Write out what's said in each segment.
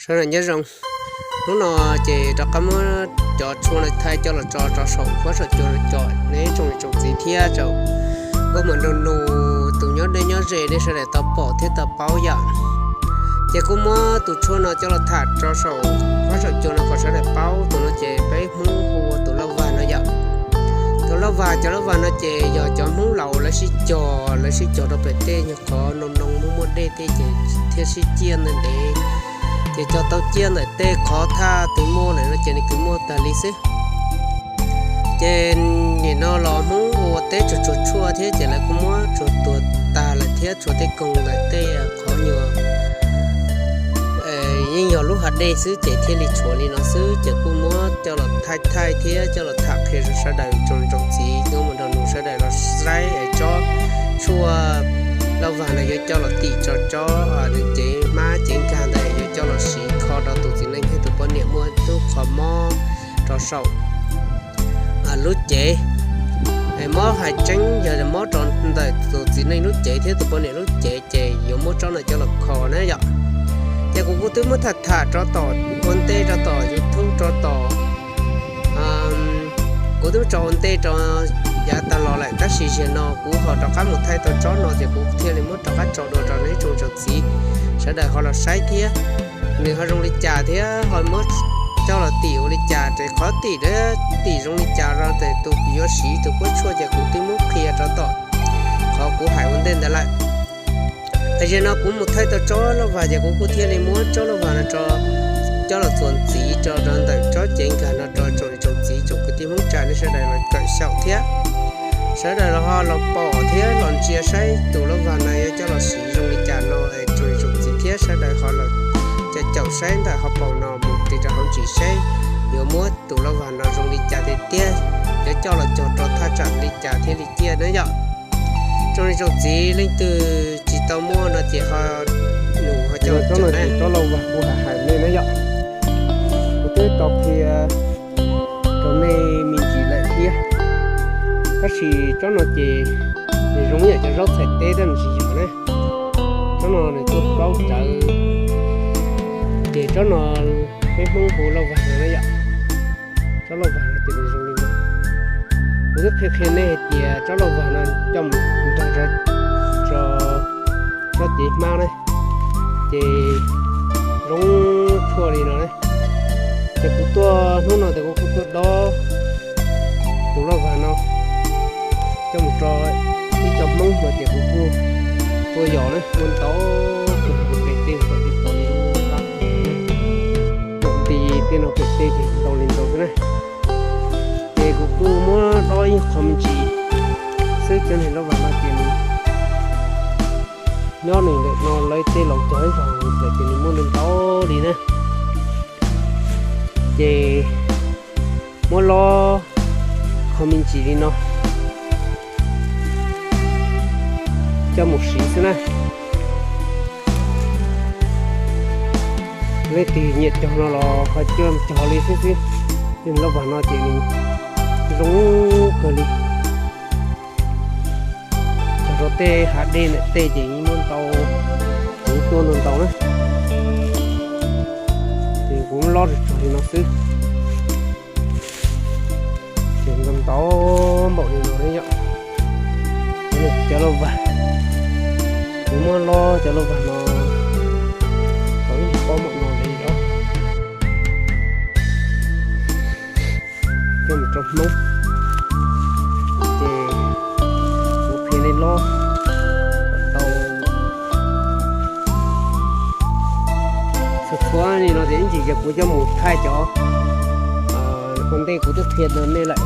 Sawv daws nyob zoo, hnub no ces rov qab muab cov tshuaj no thaij coj los tso rau saum huab saum cua no, neb tsoom niam tsoom txiv thiab tsoom nkauj muam nraug nus, tus nyob deb nyob ze, nej sawv daws tau pom thiab tau paub yom. Ces kuj muab tus tshuaj no coj los tham rau saum huab saum cua no kom sawv daws paub. Tus no ces peb Hmoob hu ua tus lauj vag no yom. Tus lauj vag, cov lauj vag no ces yog cov Hmoob laus lawv sib cog, lawv sib cog rau pem tej nyuag qhov noo noo muaj muaj dej tej ces thiaj sib ciaj ntev ntev, ces cog tau ciaj ntawm tej qhov thaj twg muaj lawm no ces nws kuj muaj tag li xwb. Ces nim no los Hmoob ua teb tsuag tsuag tshuaj thiab ces lawv kuj muab tsuag tuag tag lawm thiab, tshuav tej koog ntawm tej qhov nyuag yeej yog lub hav dej xwb ces thiaj li tshuav li no xwb. Ces kuj muab coj los thaij thaij thiab coj los tham qhia rau sawv daws tsoom niam tsoom txiv nkauj muam nraug nus sawv daws los saib es tsob tshuaj lauj vag no yuav coj los tim tso tsob nws cev hmab cev nkag ntawd yuav coj los siv kho rau tus txiv neej thiab tus poj niam muaj lub qhov mob rau saum lub cev. Mob hais tseeb yog mob rau ntawm tus txiv neej lub cev thiab tus poj niam lub cev ces yuav muab tsob no coj los kho na yom. Ces kuv kuj twb muab tham tham rau tom ua ntej rau tom YouTube rau tom, kuv twb tso ua ntej rau yav tag los lawm, tab sis zaum no kuv ho rov qab mus thaij tau tsob no ces kuv thiaj li muab rov qab tso dua rau nej tsoom niam tsoom txiv sawv daws ho los saib thiab. Nws ho zoo li cas thiab ho muab coj los tim ua li cas, ces qhov tim, tim zoo li cas rau tes tus yuav siv tus kuab tshuaj ces kuv twb muab qhia rau tom qhov kuv hais ua ntej ntawd lawm. Zaum no kuv mus thaij tau tsob lauj vag ces kuv kuj thiaj li muab tsob lauj vag no coj los txuas ntxiv rau ntawm tsob cev nkag no rau tsoom niam tsoom txiv tsoom kwv tij Hmoob tsa nej sawv daws los caum xyaum thiab. Sawv daws los ho los pom thiab los ntsia saib tus lauj vag no yuav coj los siv zoo li cas no es tsoom niam tsoom txiv thiab sawv daws ho los caum caum saib ntawm hauv paus no mus tig rau hauv ntsis saib yuav muab tus lauj vag no zoo li cas tiag tiag, yuav coj los cog rau thaj tsam li cas thiaj li ciaj na yom. Tsoom niam tsoom txiv leej twg tsis tau muaj no ces ho nus ho coj tsob lauj vag kuv hais hais nej na yom. Kuv twb tau qhia rau nej me ntsis lawm thiab, tab sis tsob no ces nws zoo yam cov zaub txhais teb tab sis yog na, tsob no nws tuaj plaub rawv, ces tsob no peb Hmoob hu lauj vag no na yom. Tsob lauj vag no ces nws zoo li no. Kuv twb qhia qhia nej hais tias tsob lauj vag no coj mus nrog tsob cev hmab na, ces zoo tshuaj li no na. Ces kuv tuaj hnub no ces kuv kuj tuaj dob tus lauj vag no coj mus rau ib co Hmoob no ces kuv kuj tuaj yos na, muaj ntau tus pem tej kom li ntau li ntau, nti tej no pem tej ces ntau li ntau xwb na. Ces kuv kuj muab dob ib qho me ntsis xwb, cov niag lauj vag no ces nws nyob nws ntawm no lawv tej laus cog ib zaug lawm ces nws muaj ntau ntau li na. Ces muab lob qho me ntsis li no coj mus siv xwb na. Leej twg nyiam cog no los ho coj cog li xwb xwb. Tej lauj vag no ces nws zoo kawg li. Cog rau tej hav dej ntawm tej ces yeej muaj ntau, kuv tuaj ntau ntau na. Ces kuv muab lob tsuag tsuag li no xwb. Ces ntau ntau npaum li no ne yom. Cov lauj vag, kuv muab lob cov lauj vag no tau ib pob npaum no li os. Coj mus rau Hmoob, ces kuv qhia nej lob tau txhua txhua li no ces ib ntsis ces kuv coj mus thaij cov ua ntej kuv twb qhia rau nej lawm.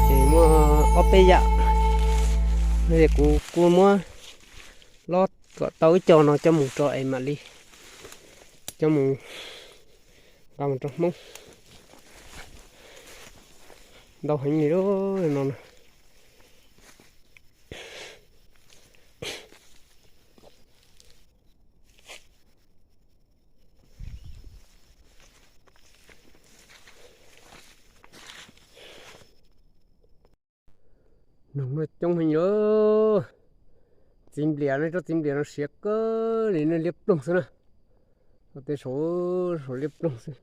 Ces muaj ob peb yam no ces kuv kuj muab lob kom tau ib co no coj mus rau es mam li coj mus nqa mus rau Hmoob. Ntau heev li no. Noog no coob heev li. Txiv nplias ne, tsob txiv nplias no siav kawg li ne, liab ploog xwb na. Tej saum, saum liab ploog xwb,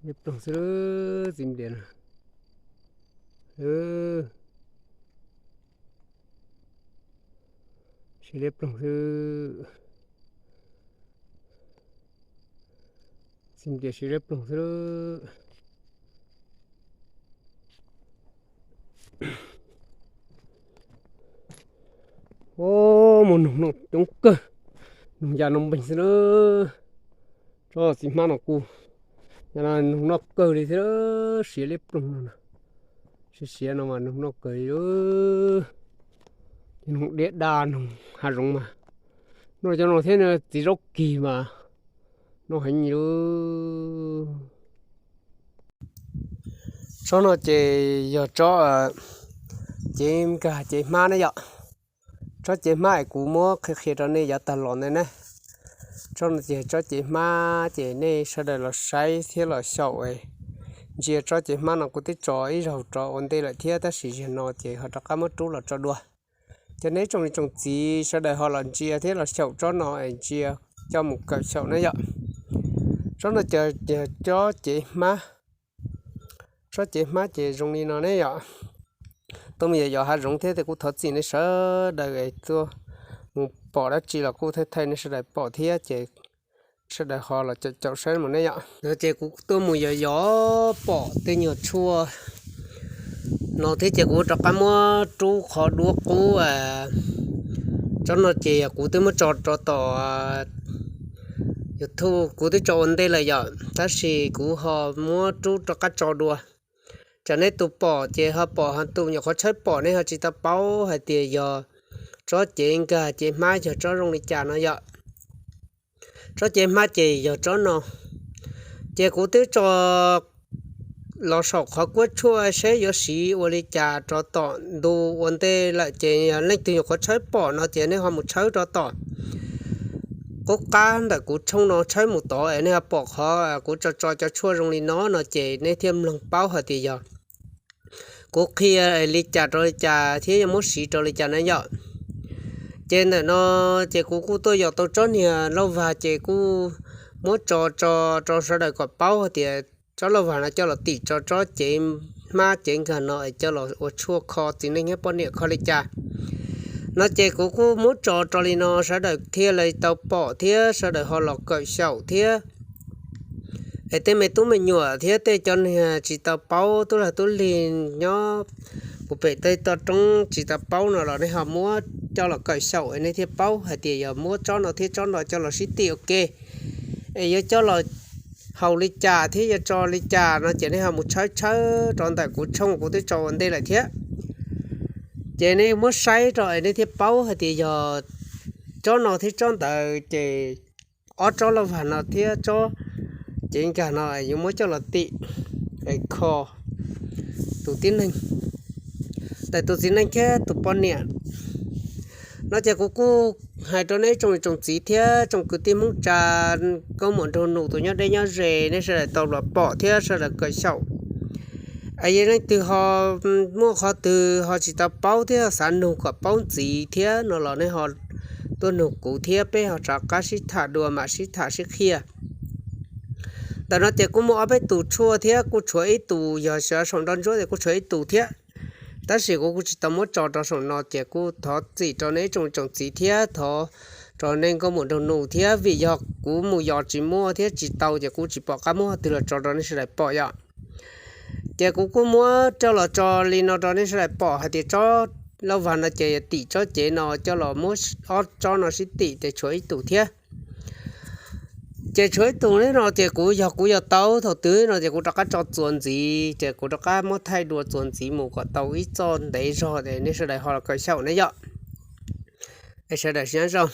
liab ploog xwb, txiv nplias no. Siav liab ploog xwb. Txiv nplias siav liab ploog xwb. Mus noog no coob kawg, noog ya noo npeeg xwb na. Tsob txiv hmab no kuj, noog noj kawg li thiab, siav liab ploog no. Siav siav no mas noog noj kawg li. Noog diab dab noog hav zoov mas noj cov no thiab, txiv zaub kig mas noj heev li. Tsob no ces yog tsob cev nkag cev hmab ne yom. Tsob cev hmab es kuv muab qhia qhia rau nej yav tag los ntawd na. Tsob no ces tsob cev hmab ces nej sawv daws los saib thiab los xyaum ntsia tsob cev hmab no kuv twb tso ib zaug rov ua ntej lawm thiab, tab sis zaum no ces ho rov qab muab rub los tso dua. Ces nej tsoom niam tsoom txiv sawv daws ho los ntsia thiab los xyaum tsob no es ntsia coj mus kawm xyaum na yom. Tsob no ces yog tsob cev hmab. Tsob cev hmab ces zoo li no ne yom. Tuaj mus yos yos hav zoov thiab ces kuj thov txim nej sawv daws es tuaj mus pom dab tsi los kuj thaij thaij nej sawv daws pom thiab ces sawv daws ho los caum caum saib mus ne yom. Ces kuv tuaj mus yos yos pom tej nyuag tshuaj no thiab ces kuv rov qab muab rub qhov duab qub. Tsob no ces kuv twb muab tso rau tom YouTube, kuv twb tso ua ntej lawm yom, tab sis kuv ho muab rub rov qab tso dua. Tsam nej tus pom ces ho pom, ho tus nyuam qhuav tshawb pom nej ho tsis tau paub hais tias yog tsob cev nkag cev hmab yog tsob zoo li cas no yom. Tsob cev hmab ces yog tsob no. Ces kuv twb tso los saum qhov kuab tshuaj seb yuav siv ua li cas rov tom ntu ua ntej lawm ces yog leej twg nyuam qhuav tshawb pom no ces nej ho mus tshawb rov tom qub qab ntawm kuv tshooj no tshawb mus tod es nej ho pom qhov kuv tso tso cov tshuaj zoo li no no ces nej thiaj mloog paub hais tias yog kuv qhia li cas rau li cas thiab yuav muab siv rau li cas na yom. Ces ntawm no ces kuv kuj tuaj yos tau tsob niag lauj vag ces kuj muab tso tso rau sawv daws kom paub hais tias tsob lauj vag no coj los tim tso tsob cev hmab cev nkag no es coj los ua tshuaj kho txiv neej thiab poj niam kho li cas no ces kuv kuj muab tso rau li no sawv daws thiaj li tau pom thiab sawv daws ho los kawm xyaum thiab. Es tej me tub me nyuam thiab tej cov niag tsis tau paub, tub lag tub lig nyob puag pem tej toj roob tsis tau paub no los nej ho muab coj los kawm xyaum es nej thiaj paub hais tias yog muab tsob no thiab tsob no coj los sib tim ua ke es yuav coj los haus li cas thiab yuav tso li cas no ces nej ho mus tshawb tshawb rau ntawm kuv tshooj kuv twb tso ua ntej lawm thiab. Ces nej muab saib rau es nej thiaj paub hais tias yog tsob no thiab tsob ntawd ces ob tsob lauj vag no thiab tsob cev nkag no yuav muab coj los tim es kho tus tib neeg, ntawm tus txiv neej thiab tus poj niam no ces kuv kuj hais rau nej tsoom tsoom txiv thiab tsoom kwv tij Hmoob tsa, nkauj muam nraug nus, tus nyob deb nyob ze, nej sawv daws tau los pom thiab sawv daws kawm xyaum. Es yog leej twg ho muaj qhov twg ho tsis tau paub thiab xav nug kom paub ntxiv thiab no los nej ho tuaj nug kuv thiab peb ho rov qab sib tham dua mam sib tham sib qhia. Ntawm no ces kuj muaj ob peb tus tshuaj thiab kuj tshuav ib tus, yog xyov saum nraub ntsuab ces kuj tshuav ib tus thiab. Tab sis kuv kuj tsis tau muab tso rau saum no ces kuj thov txim rau nej tsoom tsoom txiv thiab thov rau nej nkauj muam nraug nus thiab vim yog kuv mus yos tsis muaj thiab tsis tau ces kuv tsis pom qab muab qhov twg los tso rau nej sawv daws pom yom. Ces kuv kuj muab coj los tso li no rau nej sawv daws pom hais tias tsob lauj vag no ces yog tim tsob cev no coj los muab ob tsob no sib tim ces tshuav ib tus thiab. Ces tshuav ib tus no ces kuv yog kuv yos tau thaum twg no ces kuv rov qab tso txuas ntxiv ces kuv rov qab muab thaij dua txuas ntxiv mus kom tau ib txoj ntev zog es nej sawv daws ho los kawm xyaum na yom. Es sawv daws sib nyob zoo.